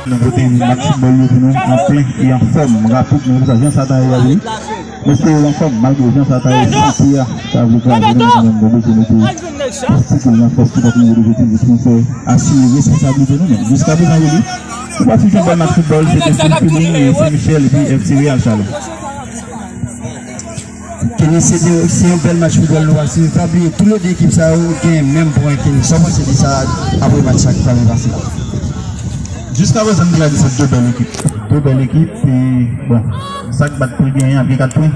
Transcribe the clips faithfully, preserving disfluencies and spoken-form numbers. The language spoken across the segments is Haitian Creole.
Nou pote match foutbòl yo pou nou an plen e an fòm, rapid, men sa, jan sa ta ye a, wi. Mesye yo an fòm, malgre jan sa ta ye, santi a, sa vle kraze nou, nou menm, nou bezwen mete fòs ki pou nou, fòs ki pou nou, pou nou fè asire responsablite nou menm. Jiska prezan, wi, nou pa sou yon bèl match foutbòl, se te Full Feeling, Sen Michel, epi F C Real Chalon. Kenny, se de, se yon bèl match foutbòl nou pase. Pa bliye, tou le de ekip sa yo gen menm pwen. Kenny, sa w panse de sa apre match sa ki pral pase la? Jiska prezan, m te ka di se de bèl ekip. De bèl ekip, e, bon, sa k bat pou l genyen ap gen kat pwen.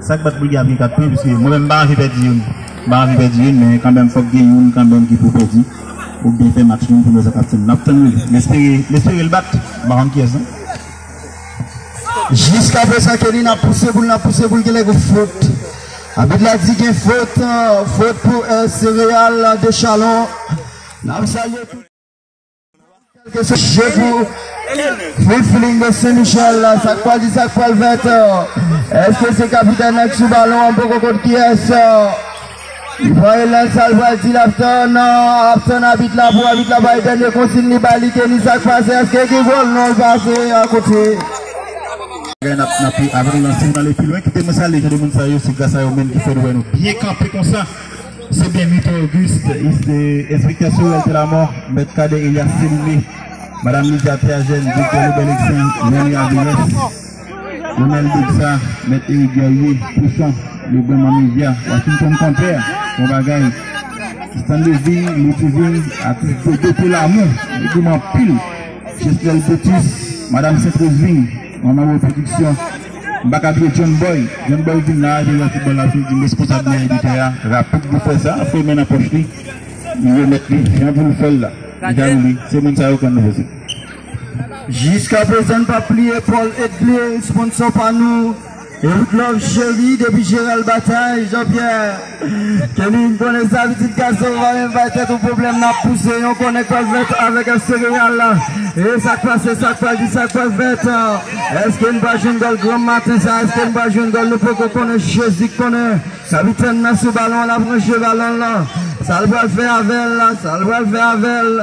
Sa k bat pou l gen ap gen kat pwen, piske mwen menm m pa anvi pèdi youn. M pa anvi pèdi youn, men kanmenm fòk gen youn kanmenm ki pou pèdi. Oubyen fè match nul pou nou sa k ap tann. N ap tann, wi. M espere, m espere l bat. M pa konn kiyès, non. Jiska prezan, Kenny, n ap pouse boul, n ap pouse boul, genlè gen fot. Abit la di gen fot, euh, fot pou, euh, Sereal de Chalon. N ap salye tout. Kèlkeswa je pou Full Feeling de Sen Michel, sa k pral di, sa k pral fèt. Èske se kapitèn nan k sou balon an? Poko konn kiyès. Li pran elan, sa l pral di, l ap tann, ap tann abit la, pou abit la bay dènye konsiy li bay li, Kenny, sa k pase, èske gen gòl? Non, l pase akote. N ap, n ap, avan nou lanse, nou ale pi lwen, kite mwen salye jan de moun sa yo, se gras a yo menm ki fè nou wè nou byen kanpe konsa. Se byen Mito Auguste, enspektè Sorel Telamò, mèt Kadè Elias Seline, madanm Lydia Théagène, direktè Lebel Exen, Rene Avilés. Ronald Debsa, mèt Eric Guerrier, Pouchon, le Grand Média, Washington Compère, bon bagay, Stanley Ving, Louty Ving, atis Dodo Telamou, li di m anpil, Jesnel Betus, madanm Saint Rose Ving, manman yo pwodiksyon, m pa ka bliye John Boy, John Boy vin la, jwe foutbòl la, di m responsab nan editè a, rapid pou fè sa, fè men nan pòch li, li remèt li, jan pou l fè l la, li ka li, se moun sa yo konn nou fè. Jiska prezan, n p ap bliye Paul Edgley, sponsò pa nou. Eric Love Chéri depi Jeral Batay, Jean-Pierre. Kenny, m konnen sa, pitit gason, pa menm bay tèt ou pwoblèm, n ap pouse yon konèk pral fèt avèk Sereal la. E sa k pase, sa k pral di, sa k pral fèt. Èske n pral jwenn gòl granm maten sa? Èske n pral jwenn gòl? Nou poko konnen, Jezi k konnen. Kapitèn nan sou balon, l ap ranje balon lan. Sa l pral fè avè l la, sa l pral fè avè l.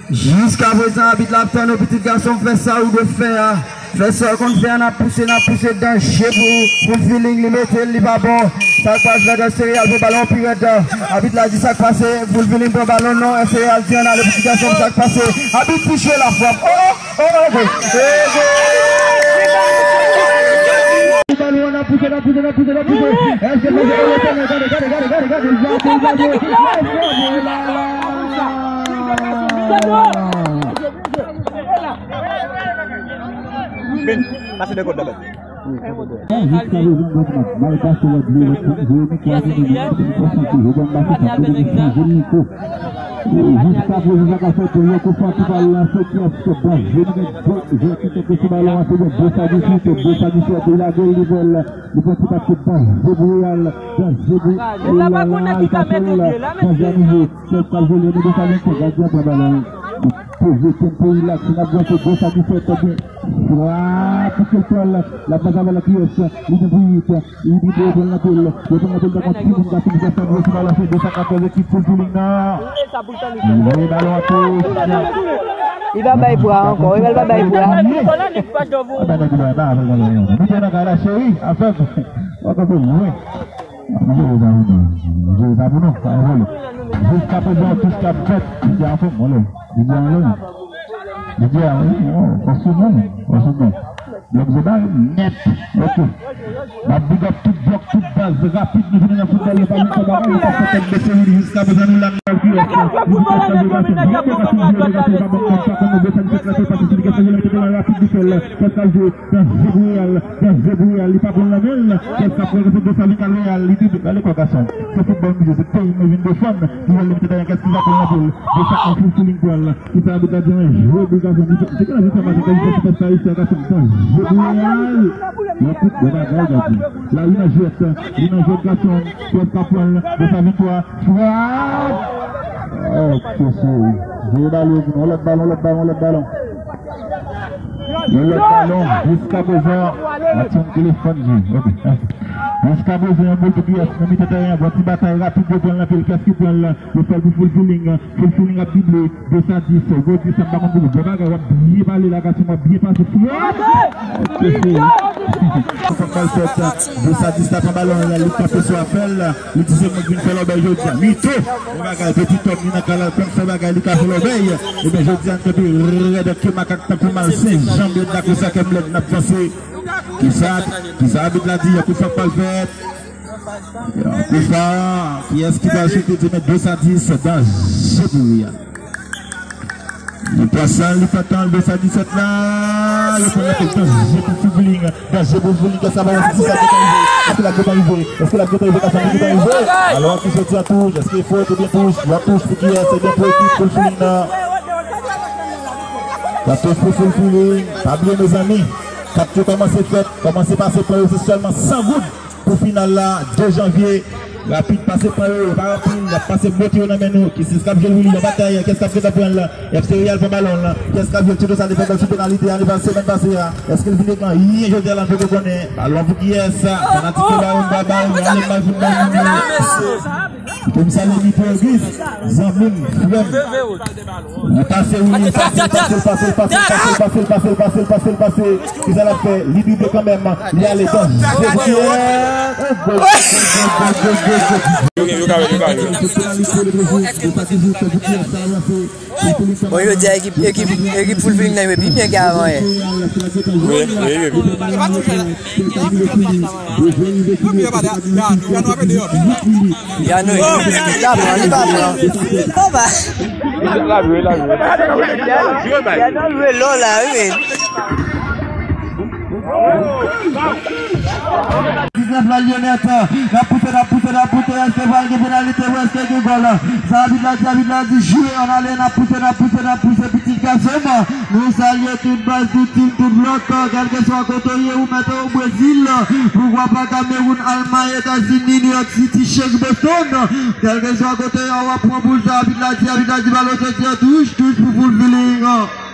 Jiska prezan, abit la ap tann ou, pitit gason, fè sa ou dwe fè a. Fè sa ou konn fè a, n ap pouse, n ap pouse, danje pou, pou Full Feeling, li mete l, li pa bon. Sa k pral fèt, Sereal pran balon pi rèd. Abit la di sa k pase, Full Feeling pran balon, non, Sereal di ann ale, pitit gason, sa k pase. Abit touche la frap. Oh, oh, oh, oh. Balon, n ap pouse, n ap pouse, n ap pouse, n ap pouse. Èske gade, gade, gade, gade, gade, gade, gade, gade, gade, gade. Ben, pase de kot dabò. Jiska prezan, bon, mal pase, lòt li, lòt li, Jeremi Claudine, li konsantre, Jovan Baptiste, Jeremi Claudine, Jeremi Claudine. Jiska prezan, sa ka fèt, yon kou fè ki pral lanse, kiyès ki bon, Jeremi, bon, jwè ki te sou balon an, se bon, bon sa di sou, bon sa di sou, epi lage l, li vòl, li pran ti pat, bon, Gabriel, bon, Gabriel, la, la, la, Kèk k ap jwe, li mete sa, li fè gadyen pran balon. Poze, tempo, rilaks, n ap gwo, se gwo sa ki fèt, byen. Frap, pou ke l pran l, l ap bat avè l, kiyès, li gen pou uit, li gen pou reprann nan pil, reprann nan pil, dakò, timoun, gason, gason, resevoa, se gwo sa k ap fè ekip Full Feeling nan. Li voye balon an touch. Li pa bay bra ankò, li pa bay bra. A, ba nèg la, ba, ba, ba, ba, nou te nan kay la, cheri, afè, w ap kanpe lwen. Jere sa pou nou. Jere sa pou nou. Sa e vole. Jiska prezan, touch k ap fèt. Li te anfòm, vole. Li te anlè. Li te anlè. Fò sou moun. Fò sou moun. Blòk Zoba nèt. Ok. N ap big up tout blòk, tout baz rapid. Nou vini nan foutbòl, nou pa met bagay, nou pa fè tèt bese, wi, jiska prezan, nou la, nou la, wi. Li di pa sa, li pa sa. Li pa sa, li pa sa, li pa bon, konn pa konn nou bezwen fè sa, li pase sou li, li pase sou li, rapid, li fè l. Fè sa, jwe. Danje pou Real, danje pou Real, li pa pran nan men l. Kès k ap pran, se Desalin al Real, li di, gade kwa gason. Se foutbòl nou jwe, se peyi mwen vin defann. Li wè li mete dèyè, kès ki va pran nan men l. Desalin an Full Feeling pran l. Ki sa abit la di, jwe pou gason. Li fè, se kè la jwe fè maten, kè li fè sipòs sa, li fè gason. Danje pou Real. Yon kout, bon bagay, gason. La, li nan jwèt, li nan jwèt, gason. Kès k ap pran l, Desalin twa. Frap! Oh, kè cheri. Jwe balon, yon lòt balon, lòt balon, lòt balon. Yon lòt balon, jiska prezan, aksyon telefòn jwe. Ok, mèsi. Jiskaprezan, yon gòl pou Kiyès nan mitan teren an. Gon ti batay rapid, yo pran l anpil. Kiyès ki pran l? Yo fè l pou Full Feeling. Full Feeling ap drible. De sa dis. Gòl dis, sa m pa konn pou bon bagay. W ap byen pale la, gason, w ap byen pase. Frap! Fòk bal fèt. De sa dis la pran balon, li kanpe sou afè l. Li di se mwen ki vin fè lòbèy jodi a. Mito! Bon bagay, Petit Tom, li nan kanal, konn fè bagay, li ka fè lòbèy. Ebyen, jodi a, n kanpe rèd ke makak tankou mal sen, janm rèd la konsa, kè m lèd, n ap vanse. Kisa, kisa abit la di, yon kout fòk bal fèt. Yon kout fòk, kiyès ki pral choute, di men de sa dis, danje pou li a. Li pran san, li fè tan, de sa disèt la. Li pran la tèt, danje pou Full Feeling, danje pou Full Feeling, kiyès sa va wè si sa gentan rive. Èske l ap gentan rive? Èske l ap gentan rive? Kiyès sa gentan rive? Alò, ki soti an touch, èske fot oubyen touch? Yon touch pou kiyès? Se byen pou ekip Full Feeling nan. Yon touch pou Full Feeling. Pa bliye, mezanmi, kat yo kòmanse fèt, kòmanse pase pran yo, se sèlman san goud. Pou final la, de janvye, rapid pase pran yo, yo pa anpil, y ap pase bote yo nan men nou. Kiyès k ap jwe l, Willy, yon batay, kiyès k ap gentan pran l? Y ap se Real pran balon la. Kiyès k ap jwe l, Tito sa li fè gòl sou penalite a, li fè semèn pase a. Èske l vin regle anyen jodi a la, n poko konnen. Balon pou kiyès? Fanatik yo ba yo, ba, ba yo, ale bay foutbòl moun yo. Pou m salye Mito Auguste, zanmi m, frè m. Li pase, wi, li pase, li pase, li pase, li pase, li pase, li pase, li pase, li pase, li pase. Kisa l ap fè? Li drible kanmenm. Li ale, danje pou kiyès? Yo, yo, yo, yo, yo, yo. Bon, yo di ekip, ekip, ekip Full Feeling nan yo pi byen ke avan yè. Wi, wi, wi. Yano, li pa pran, li pa pran. Papa. Yano lwe lò la, wi, men. Diznèf la, Lionèt. N ap pouse, n ap pouse, n ap pouse. Èske pral gen penalite ou èske gen gòl? Sa abit la di, abit la di, jwe, ann ale, n ap pouse, n ap pouse, n ap pouse, pitit gason m. Nou salye tout baz, tout tim, tout blòk, kèlkeswa kote w ye, ou mèt o Brezil, Uruguay, Cameroun, Almay, Etazini, New York City, Chèch, Boston. Kèlkeswa kote w ye, w ap pran boul sa, abit la di, abit la di, balon soti an touch, touch pou Full Feeling.